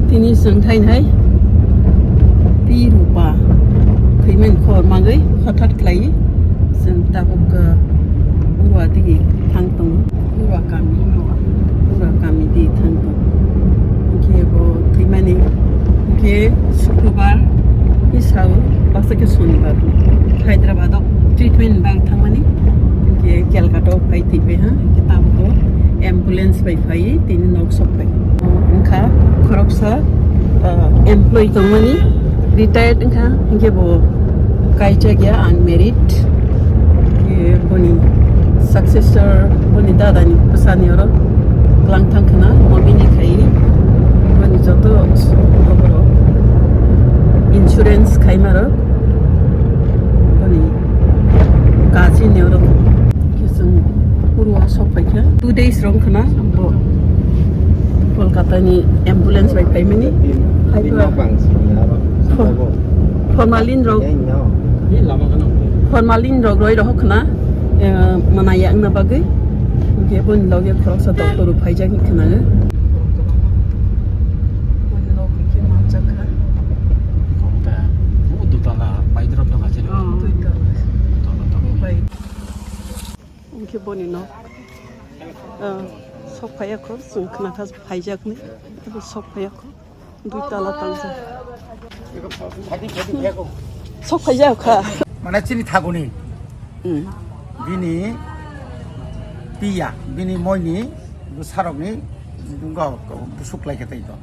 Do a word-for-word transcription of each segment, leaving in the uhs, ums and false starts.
Tini chwng thainai Pi Rupa thwimani khobor manwi hothat khlai chwng tabuk, uh, Urwa digi thang tongo. Urwa kami, Urwa kami di thang tongo. Hwnkhe bo thwimani hwnkhe Sukrubar ni sao baksa khe Sonibar Hyderabad o treatment bang thangmani hwnkhe Calcutta o phai thwipaiha hwnkhe tabuk o ambulance bai phai tini nok sok phai. Wngkha khoroksa, ah, employee tongmani, retired wngkha, hwnkhe bo kaijak ya, unmarried. Hwnkhe boni successor, boni dadani bwsani oro twlang thang khwna, mo bini khai boni joto insurance khaima rok boni kachi ni oro. Khe chwng Urwa sok phaikha, two days rok khwna bo Kolkata ni ambulance bai phaimani. Hai pha formalin rok, formalin rok roi rohok khwna, eh, manaya wngna bagwi. Hwnkhe boni loge khoroksa doctor rok phaijak hinwi khwnago. Boni loge khe manjak kha. Dutala bai drop tong ha chini. Oh. Dui tala. Bai. Hwnkhe boni nok, ah, sok phaiya kho, chwng khna kha phaijaknai, abo sok phaiya kho, dui tala tangjak. Sok phaijak kha. Mane chini thaguni. Hmm. Bini piya, bini moini, bwsarokni, bwswk lai khe tei to.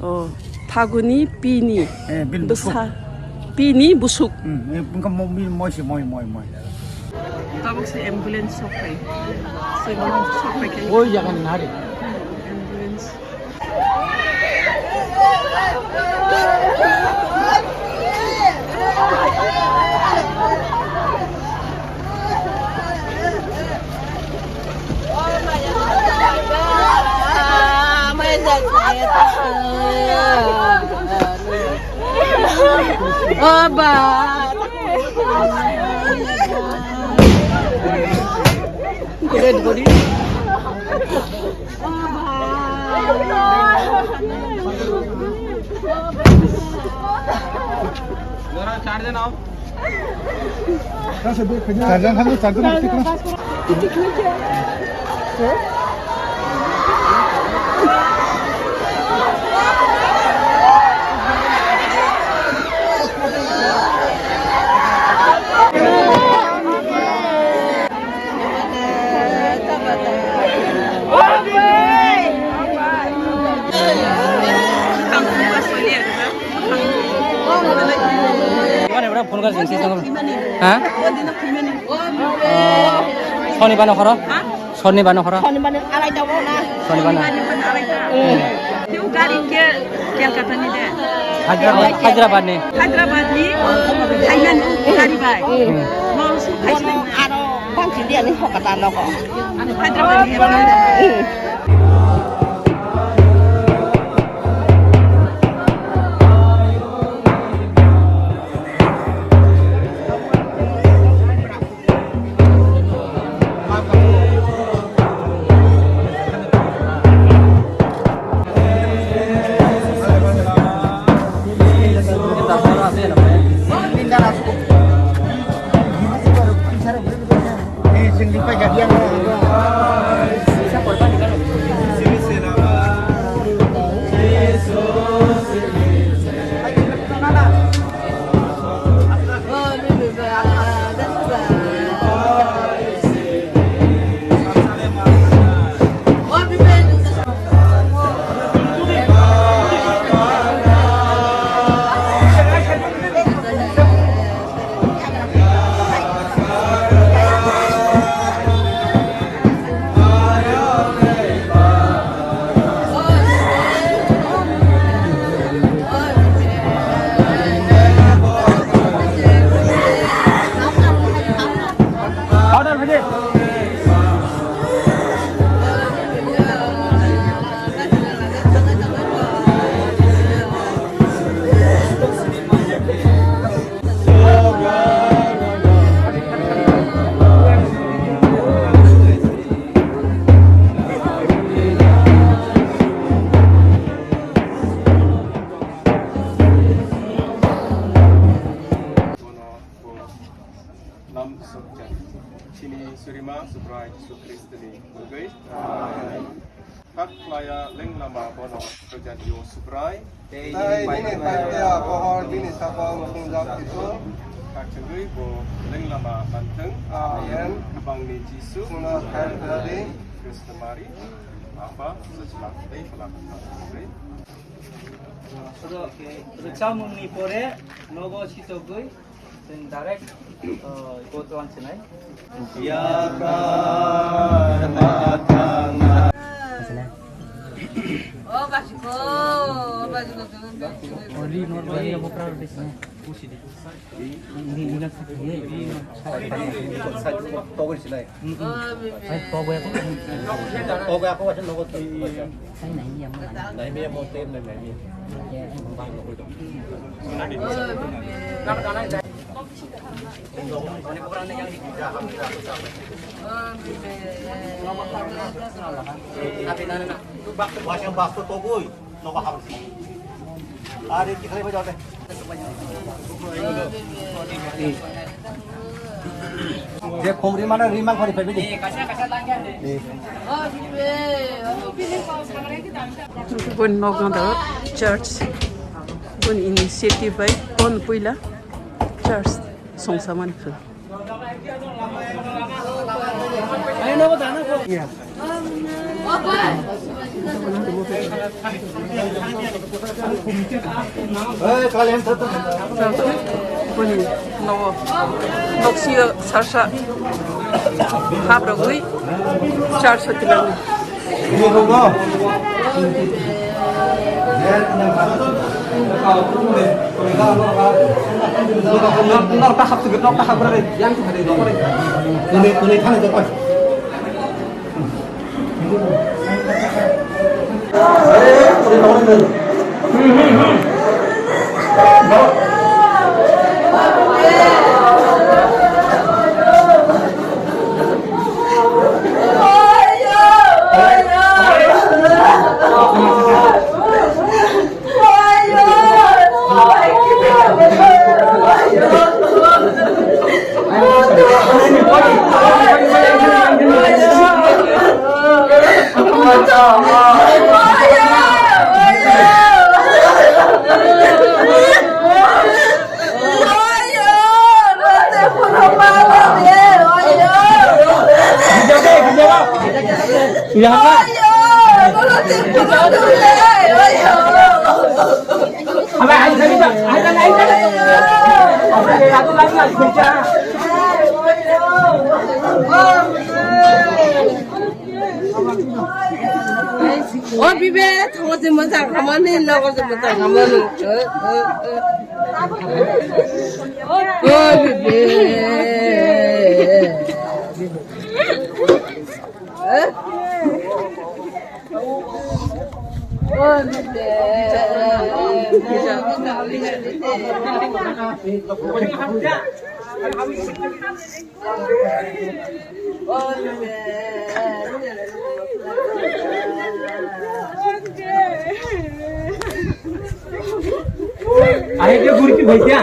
Oh, thaguni pini. Eh, bini bwsa-, busuk. Pini busuk. Hmm, eh, bini moi, moi, moi, moi. Tabuk se ambulance sok phai. Se sok phai khe. Oi jaga ni nari. Ambulance. Phone kar jengsi song. Ha? Oh, Sonibar nokhoro? Sonibar nokhoro? Sonibar ni arai ta na. Sonibar na. Hiu gari ke Kolkata ni de. Hyderabad, Hyderabad ni. Hyderabad ni. Thailand gari bai. Hmm. Mau su khai. Aro bang sidi ani hokata nogo. Hyderabad ni. Hmm. Surima Subrai Jisu Khristoni mungwi. Amen. Kha khlaiya lenglama bono rwjadi o Subrai. Tei bini paipya bohor bini sakao musungjak thithung. Khakchangwi bo lenglama manthung. Amen. Bangni Jisu. Chwngno khair khladi. Khristo Mari. Apa, sejla tei phalak. Rwchapmungni pore nogo sitogwi chwng direct, uh, vote wan sinai. Je khum ri mano ri mang khari phaibidi. Boni nokno da church. Boni initiative bai bon puila church songsamani khe. Boni nogo noksio sarsa habrogwi church hotilang. O bibe, thango je mojang khamani, nogo je mojang khamani. O bibe. Ayo, dia gurki bhai dia.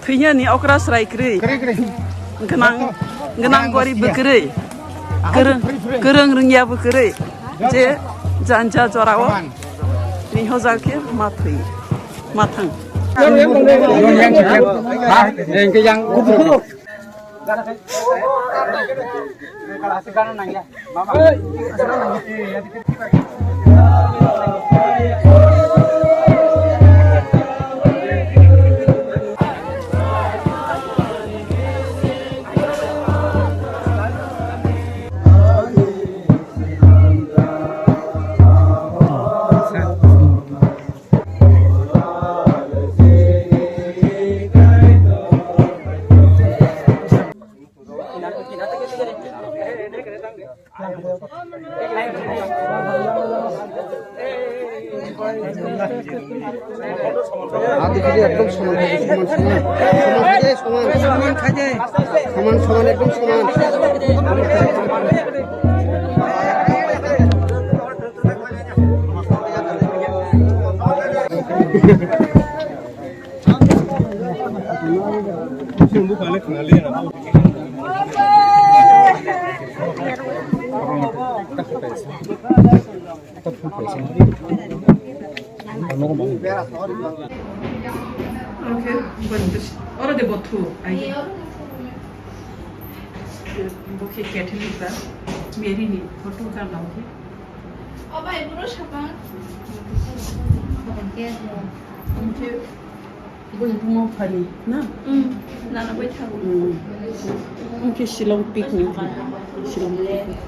Thwinani okra srai kwrwi. Kwrwi, kwrwi. Gwnang, gwnang gorib bo kwrwi. Kwrwng, kwrwng rwngya bo kwrwi. Je janja jorao ni hojak khe ma thwi, ma thang. একদম সমান, সমান, সমান, সমান, সমান, সমান, একদম সমান। Okay, oro de bothu, ai. Bo khe Catholic ba, Mary ni photo ka log khe. O bai, bro, sapang. Oke. Oke. Boni buma phani, na? Hmm, nana bai thago. Hmm. Oke, Shillong picnic. Shillong picnic.